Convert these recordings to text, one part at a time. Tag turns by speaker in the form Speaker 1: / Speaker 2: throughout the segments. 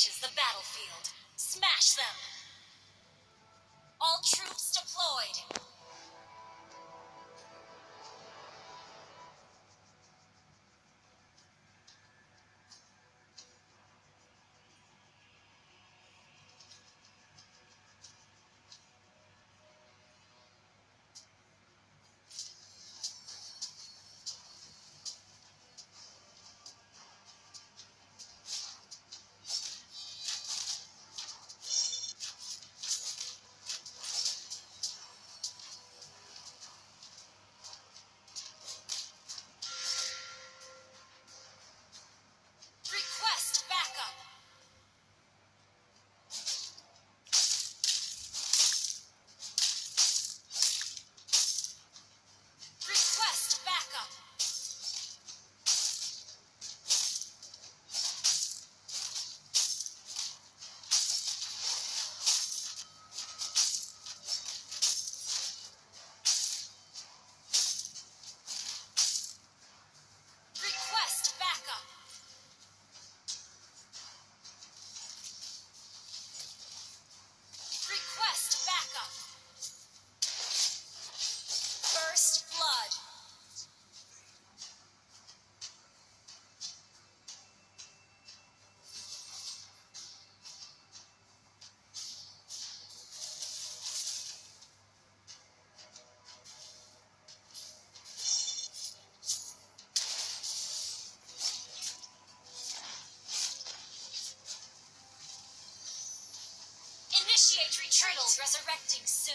Speaker 1: reaches the battlefield, smash them! All troops deployed! Request backup! Request backup! Request backup! Request backup! First blood! Initiate retreat! Turtle resurrecting soon!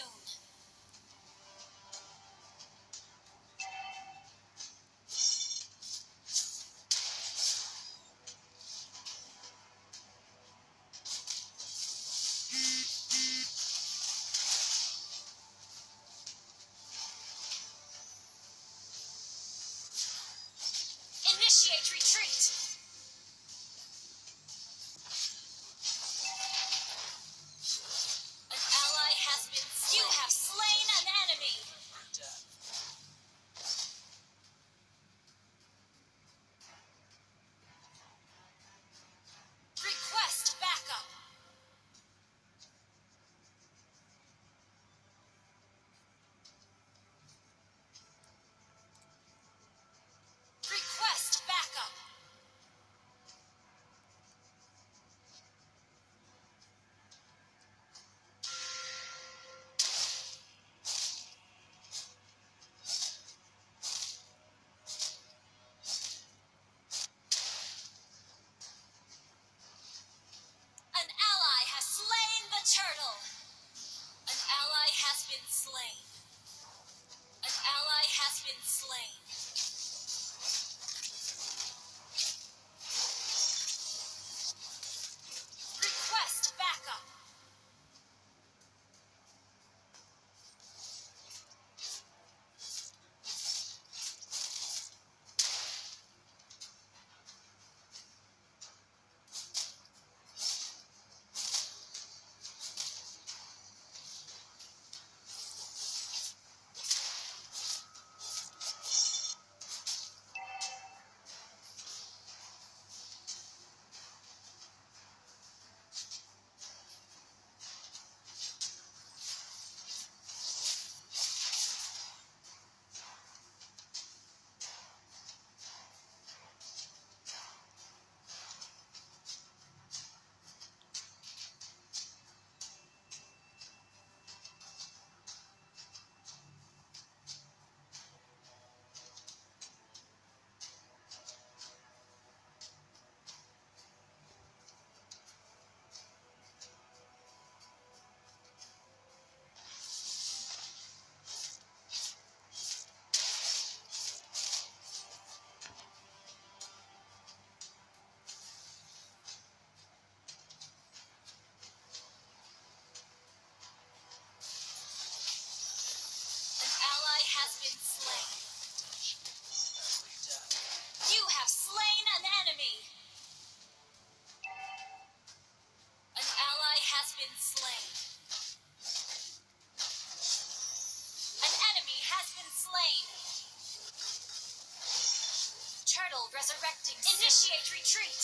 Speaker 1: Initiate retreat! An ally has been slain. You have slain an enemy! Request backup! Request backup! An ally has slain the turtle! An ally has been slain. An ally has been slain. Request backup! Has been slain. You have slain an enemy. An ally has been slain. An enemy has been slain. Turtle resurrecting soon. Initiate retreat.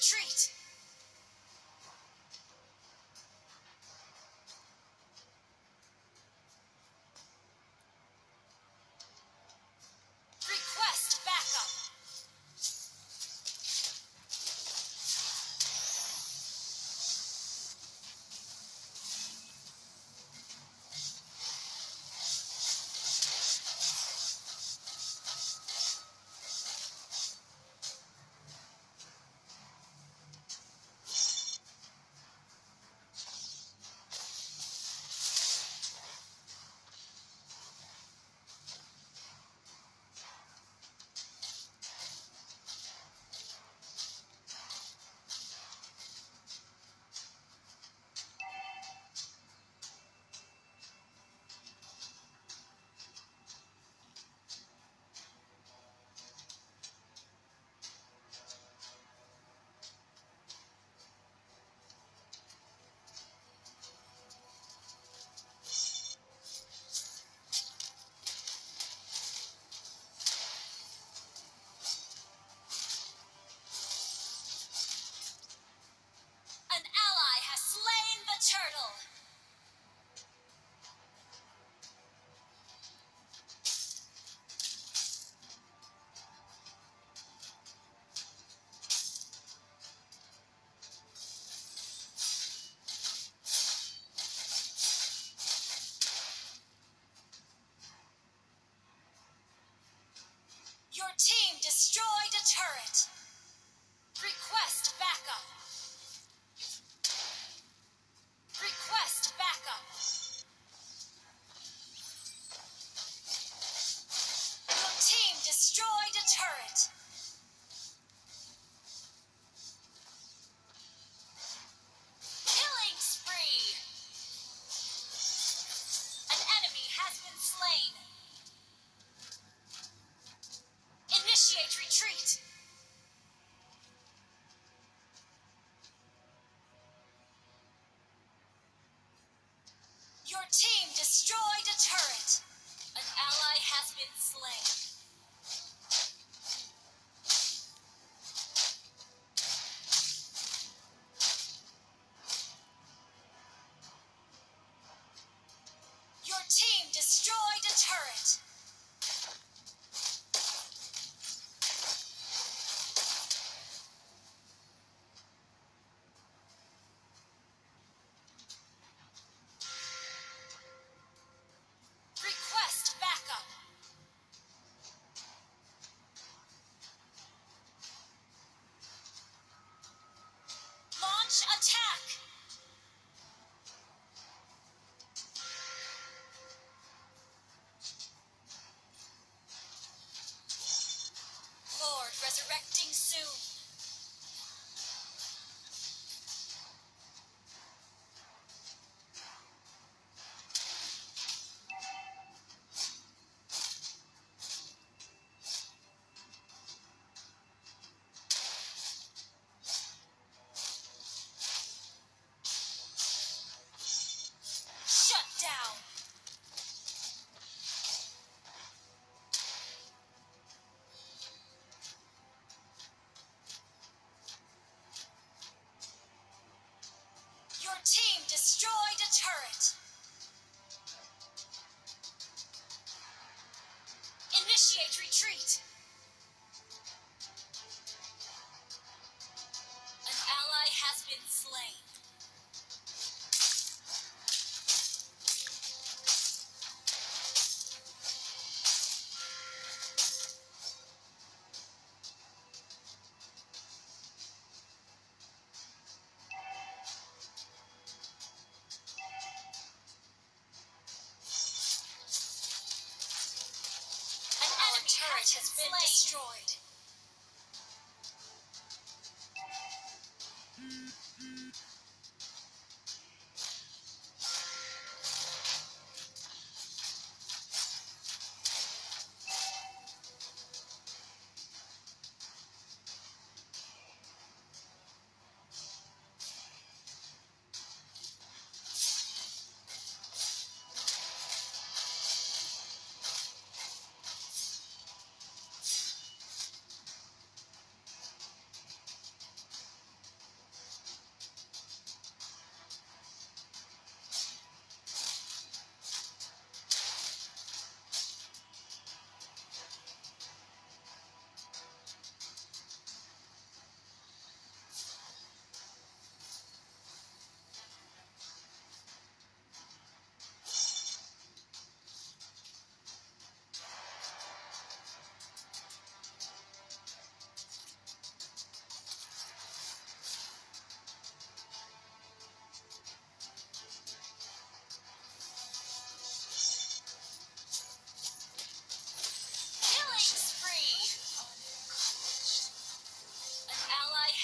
Speaker 1: retreat. Request backup. An ally has slain the turtle. Your team destroyed a turret. Request backup. Request backup. Your team destroyed a turret. Killing spree. An enemy has been slain. Initiate retreat. Your team destroyed a turret. An ally has been slain. Your team destroyed a turret. Request backup. Launch attack. Lord resurrecting soon. Shut down. Your team destroyed a turret. Initiate retreat. An ally has been slain. An enemy turret has been destroyed.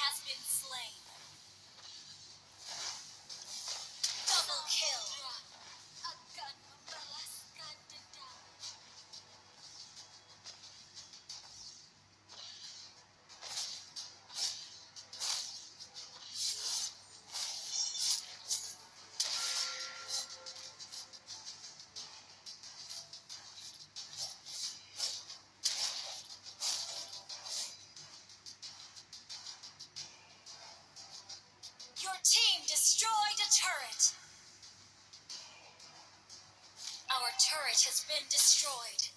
Speaker 1: has been slain. Double kill. Akan membalaskan dendam. Your team destroyed a turret. Our turret has been destroyed.